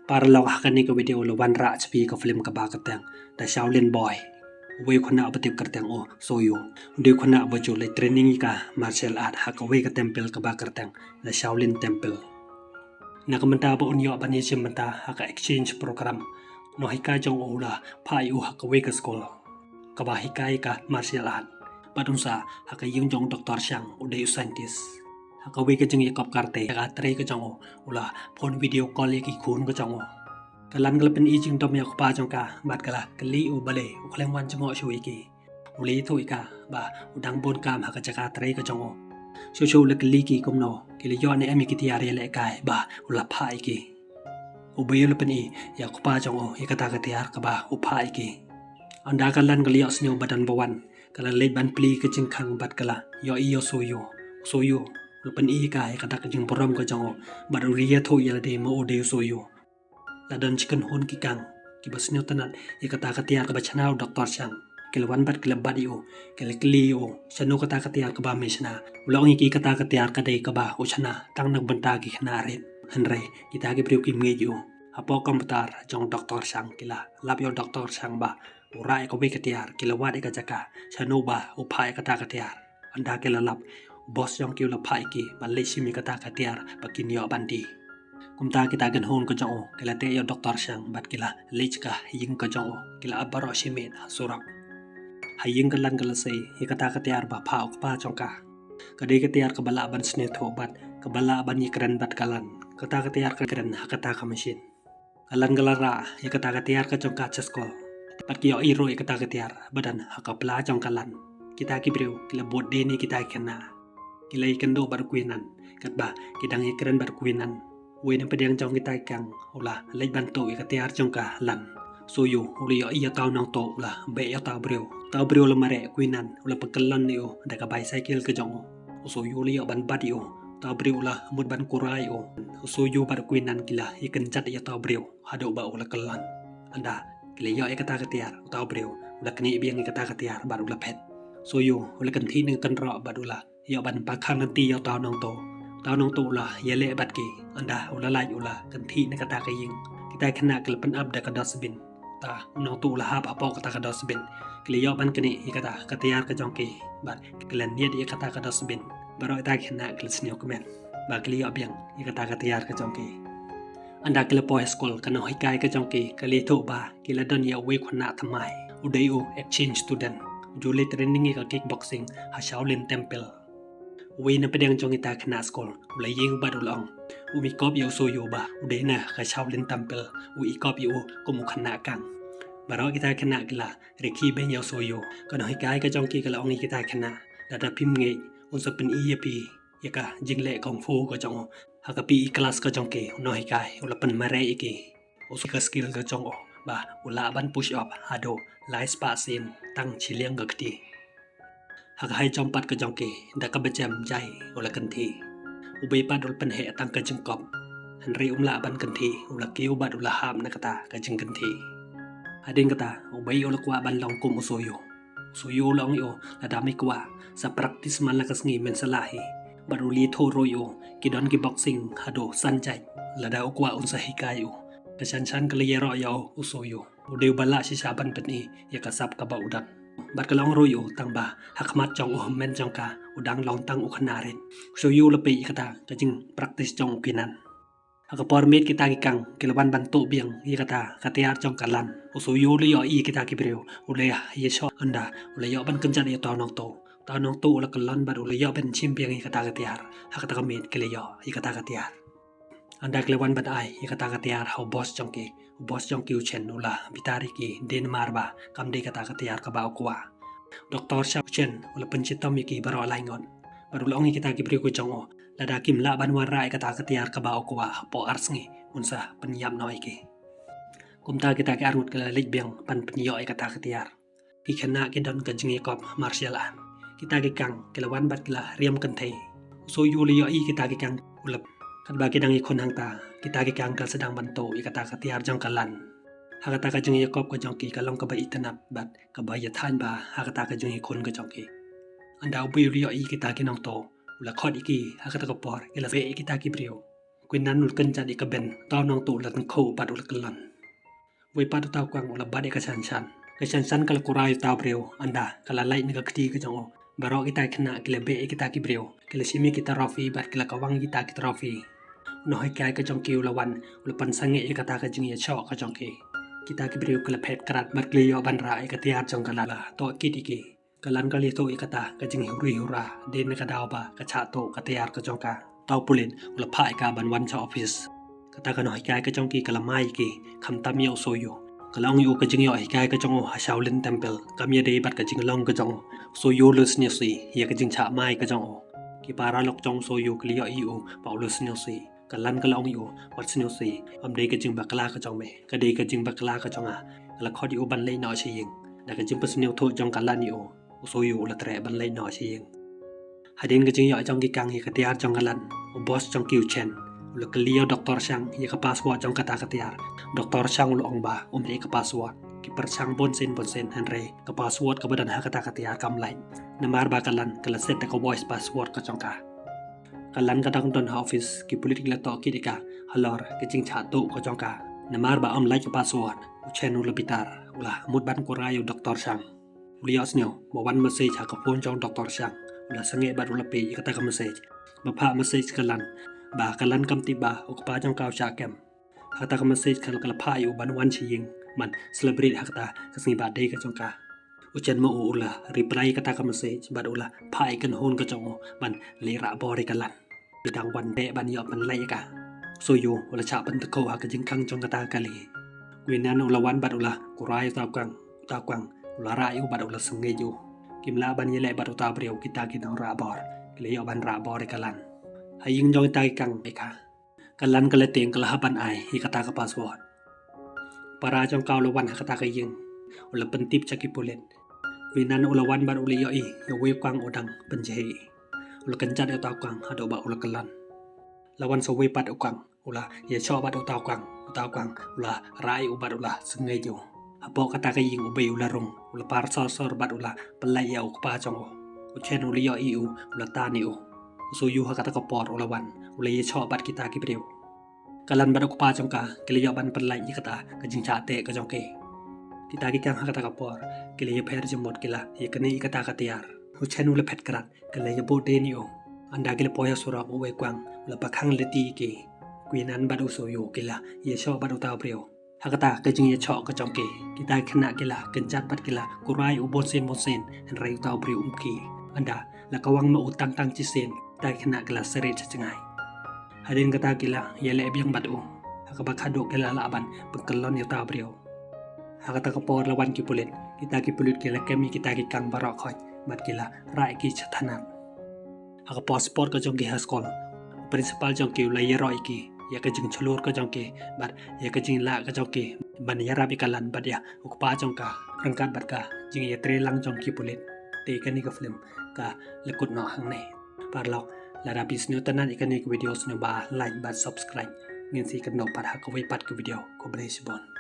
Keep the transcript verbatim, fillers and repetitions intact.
Paralok, ha kane ka video la wanrah sha phi ka film kaba kyrteng The Shaolin Boy. Uwei u khynnah uba tip kyrteng u Soyu, u dei u khynnah uba ju leit training ïa ka martial art ha kawei ka temple kaba kyrteng The Shaolin Temple. Na ka bynta ba un ïoh ban ïashim bynta ha ka exchange program, u nonghikai jong u u la phah ïa u ha kawei ka skul kaba hikai ka martial art. Bad un sah ha ka ïing jong u Doktor Shang, u dei u scientist. Ha kawei ka jingïakop karate, ka trei ka jong u, u la phone video call ïa ki khun ka jong u. Ka Lan ka la pyni jingdom ïa u kpa jong ka bad ka la kylli u balei u khlem wan jngoh shuh ïa ki. U la ïathuh ïa ka ba u dang bun kam ha ka jaka trei ka jong u. Shuh shuh u la kylli ki kumno ki la ïoh ne em ïa ki tiar ïalehkai ba u la phah ïa ki. U Boi u la pyni ïa u kpa jong u ïa kata ka tiar kaba u phah ïa ki. Ynda ka Lan ka la ïohsngew ba don ba wan, ka la leit ban plie ka jingkhang bad ka la ïohi ïa u Soyu. U Soyu u la pyni ïa ka ïa kata ka jingburom ka jong u bad u la ïathuh ïa lade ma u dei u Soyu. La don shi kynhun ki kang kiba sngewtynnat ïa kata ka tiar kaba shna u Doktor Shang. Ki la wan bad ki la bat ïa u, ki la kylli ïa u shano kata ka tiar kaba me shna. U la ong ïa ki kata ka tiar ka dei kaba u shna tang na ka bynta ki khynnah rit. Hynrei kita ki briew kim ngeit ïa u. Hapoh counter jong u Doktor Shang ki la lap ïa u Doktor Shang ba u rah ïa kawei ka tiar, ki la wad ïa ka jaka shano ba u phah ïa kata ka tiar. Ynda ki la lap, u boss jong ki u la phah ïa ki ban leit shim ïa kata ka tiar ba kin ïoh ban die. Kumta kita kynhun ka jong u ki la teh ïa u Doktor Shang bad ki la leit sha ka ïing ka jong u, ki la ap baroh shi miet ha surok. Ha ïing ka Lan ka la sei ïa kata ka tiar ba phah u kpa jong ka. Ka dei ka tiar kaba lah ban sngewthuh bad kaba lah ban ïakren bad ka Lan. Kata ka tiar ka kren ha kata ka machine. Ka Lan ka la rah ïa kata ka tiar ka jong ka sha skul. Bad ki ïohi ruh ïa kata ka tiar ba don ha ka pla jong ka Lan. Kita ki briew ki la bud dien ïa kita ki khynnah. Ki la ïakynduh bad u Kwi Nan, katba ki dang ïakren bad u Kwi Nan. Uwei na pdeng jong kita ki kang u la leit ban tuh ïa ka tiar jong ka Lan. U Soyu u la ïohi ïa uta u nongtuh u la beh ïa uta u briew. Uta u briew u la mareh, u Kwi Nan u la pynkyllon ïa u da ka bicycle ka jong u. U Soyu u la ïoh ban bat ïa u. Uta u briew u la mut ban kurai ïa u. U Soyu bad u Kwi Nan ki la ïakynjat ïa uta u briew haduh ba u la kyllon. Ynda ki la ïoh ïa kata ka tiar, uta u briew u la knieh biang ïa kata ka tiar bad u la phet. U Soyu u la kynthih na ka kynroh bad u la ïoh ban pakhang lynti ïa uta u nongtuh. Uta u nongtuh u la ïaleh bad ki, ynda u la lait u la kynthih na kata ka ïing. Kita ki khynnah ki la pynap da ka dustbin. Uta u nongtuh u la hap hapoh kata ka dustbin. Ki la ïoh ban knieh ïa kata ka tiar ka jong ki bad ki la niad ïa kata ka dustbin. Baroh kita ki khynnah ki la sngewkmen ba ki la ïoh biang ïa kata ka tiar ka jong ki. Ynda ki la poi ha skul, ka nonghikai ka jong ki ka la ïathuh ba ki la don ïa uwei u khynnah thymmai, u dei u exchange student, u ju leit training ïa ka kickboxing ha Shaolin Temple. Uwei na pdeng jong kita ki khynnah skul u la ïeng bad u la ong, um ïakop ïa u Soyu ba u dei na ka Shaolin Temple, u ïakop ïa u kum u khynnah kang. Baroh kita ki khynnah ki la rkhie beiñ ïa u Soyu. Ka nonghikai ka jong ki ka la ong ïa kita ki khynnah, lada phim ngeit, un sa pyni ïa phi ïa ka jingleh kung fu ka jong u. Ha ka P E class ka jong ki, u nonghikai u la pynmareh ïa ki u Soyu ka skill ka jong u ba u lah ban push up haduh lai spah sien tang shiliang ka kti. Ha ka high jump pat ka jong ki, da kaba jem jai u la kynthih. U Boi pat u la pynheh tang ka jingkop, hynrei um lah ban kynthih, u la kiew bad u la hap na kata ka jingkynthih. Hadien kata, u Boi u la kwah ban long kum u Soyu. U Soyu u la ong ïa u, lada me kwah, sa practice man la ka sngi men sa lah hi. Bad u la ïathuh ruh ïa u, ki don ki boxing haduh san jait, lada u kwah un sa hikai ïa u. Ka shan shan ka la ïaroh ïa u, u Soyu u dei uba lah shisha ban pyni ïa ka sap kaba u don. Bad ka la ong ruh ïa u tang ba ha khmat jong u hynmen jong ka u dang long tang u khynnah rit. U Soyu u la peit ïa kata ka jingpractice jong u Kwi Nan. Ha ka por miet kita ki kang ki la wan ban tuh biang ïa kata ka tiar jong ka Lan. U Soyu u la ïohi ïa kita ki briew, u la ïa shoh, ynda u la ïoh ban kynjat ïa uta u nongtuh. Uta u nongtuh u la kyllon bad u la ïoh ban shim biang ïa kata ka tiar. Ha kata ka miet ki la ïoh ïa kata ka tiar. Ynda ki la wan ban ai ïa kata ka tiar ha u boss jong ki, u boss jong ki u Chen u la bitar ïa ki dei namar ba kam dei kata ka tiar kaba u kwah. Doktor Shang, u Chen u la pynshitom ïa ki baroh lai ngut bad u la ong ïa kita ki briew ka jong u, lada kim lah ban wanrah ïa kata ka tiar kaba u kwah hapoh ar sngi, un sa pynïap noh ïa ki. Kumta kita ki ar ngut ki la leit biang ban pynïoh ïa kata ka tiar. Ki khynnah ki don ka jingïakop martial art. Kita ki kang ki la wan bad ki la riam kynthei. U Soyu u la ïohi kita ki kang u la, katba ki dang ïakhun hangta, kita ki kang ki la sdang ban tuh ïa kata ka tiar jong ka Lan. Ha kata ka jingïakop ka jong ki ka long kaba itynnad bad kaba ïathaiñ bha ha kata ka jingïakhun ka jong ki. Ynda u Boi u la ïohi kita ki nongtuh, u la khot ïa ki ha kata ka por, ki la beh ïa kita ki briew. Kynnan u la kynjat ïa ka Ben, uta u nongtuh u la tyngkhuh bad u la kyllon. Wei pat uta u Kwang u la bat ïa ka shanshan. Ka shanshan ka la kurai ïa uta u briew, ynda ka la lait na ka kti ka jong u. Baroh kita ki khynnah ki la beh ïa kita ki briew, ki la shim ïa ki trophy bad ki la kawang ïa kita ki trophy. U nonghikai ka jong ki u la wan, u la pynsangeh ïa kata ka jingïashoh ka jong ki. Kita ki briew ki la phet krad bad ki la ïoh ban rah ïa ka tiar jong ka Lan, la tohkit ïa ki. Ka Lan ka la ïathuh ïa kata ka jinghuri hura, hadien ka daw ba ka shah tuh ka tiar ka jong ka, uta u pulit u la phah ïa ka ban wan sha office. Kata ka nonghikai ka jong ki ka la mai ïa ki, khamtam ïa u Soyu. Ka la ong ïa u ka jingïoh hikai ka jong u ha Shaolin Temple kam ïadei bad ka jinglong ka jong u. U Soyu u la sngewsih ïa ka jingshah mai ka jong u. Ki paralok jong u Soyu ki la ïohi ïa u ba u la sngewsih. Ka Lan ka la ong ïa u, wat sngewsih, kam dei ka jingbakla ka jong me, ka dei ka jingbakla ka jong nga. Ka la khot ïa u ban leit noh sha ïing. Da ka jingpynsngewthuh jong ka Lan ïa u, u Soyu u la treh ban leit noh sha ïing. Hadien ka jingïoh jong ki Kang ïa ka tiar jong ka Lan, u boss jong ki u Chen u la kylli ïa u Doktor Shang ïa ka password jong kata ka tiar. Doktor Shang u la ong ba um leh ïa ka password. Ki pyrshang bunsien bunsien, hynrei ka password kaba don ha kata ka tiar kam lait. Namar ba ka Lan ka la set da ka voice password ka jong ka. Ka Lan ka dang don ha office, ki pulit ki la tohkit ïa ka halor ka jingshah tuh ka jong ka. Namar ba ym lait ka password, u Chen u la bitar, u la mut ban kurai ïa u Doktor Shang. U la ïohsngew ba wan message ha ka phone jong u Doktor Shang. U la sangeh bad u la peit ïa kata ka message. Ba phah message ka Lan, ba ka Lan kam tip ba u kpa jong ka u shah kem. Ha kata ka message ka la phah ïa u ban wan sha ïing ban celebrate ha kata ka sngi birthday ka jong ka. U Chen ma u u la reply ïa kata ka message bad u la phah ïa ka kynhun ka jong u ban leit rah bor ïa ka Lan. Ki dang wan beh ban ïoh ban lait ïa ka. U Soyu u la shah pyntyngkhuh ha ka jingkhang jong kata ka kali. Kynnan u la wan bad u la kurai uta u Kwang, uta u Kwang u la rah ïa u bad u la sngewsih ïa u. Kim lah ban ïaleh bad uta u briew, kita ki nongrah bor ki la ïoh ban rah bor ïa ka Lan. Ha ïing jong kita ki Kang ïa ka. Ka Lan ka la tieng, ka la hap ban ai ïa kata ka password. Para jong ka u la wan ha kata ka ïing, u la pyntip sha ki pulit. Kynnan u la wan bad u la ïohi ïa u Wei Kwang u dang pynjhieh. U la kynjat ïa uta u Kwang haduh ba u la kyllon. La wan sa wei pat u Kwang, u la ïashoh bad uta u Kwang, uta u Kwang u la rah ïa u bad u la sngewsih ïa u. Hapoh kata ka ïing u bei u la rung, u la par sor sor bad u la pynlait ïa u kpa jong u. U Chen u la ïohi ïa u, u la tan ïa u. U Soyu ha kata ka por u la wan, u la ïashoh bad kita ki briew. Ka Lan bad u kpa jong ka ki la ïoh ban pynlait ïa kata ka jingshah teh ka jong ki. Kita ki Kang ha kata ka por ki la ïapher jingmut, ki la ïaknieh ïa kata ka tiar. U Chen u la phet krad, ki la ïabud dien ïa u. Ynda ki la poi ha surok u Wei Kwang u la pakhang lynti ïa ki. Kynnan bad u Soyu ki la ïashoh bad uta u briew. Ha kata ka jingïashoh ka jong ki, kita ki khynnah ki la kynjat bad ki la kurai ïa u bunsien bunsien, hynrei uta u briew um kiew. Ynda la kawang ma u tang tang shisien, kita ki khynnah ki la seret sha jngai. Hadien kata ki la ïaleh biang bad u, ha kaba khadduh ki la lah ban pynkyllon ïa uta u briew. Ha kata ka por la wan ki pulit, kita ki pulit ki la kem ïa kita ki Kang baroh khoit bad ki la rah ïa ki sha thana. Ha ka por sport ka jong ki ha skul, u principal jong ki u la ïaroh ïa ki ïa ka jingshlur ka jong ki bad ïa ka jinglah ka jong ki ban ïarap ïa ka Lan bad ïa u kpa jong ka ryngkat bad ka jingïatreilang jong ki pulit. Te kane ka film ka la kut noh hangne. Paralok, lada phi sngewtynnat ïa kane ka video, sngewbha like bad subscribe. Ngin sa ïakynduh pat ha kawei pat ka video. Khublei shibun.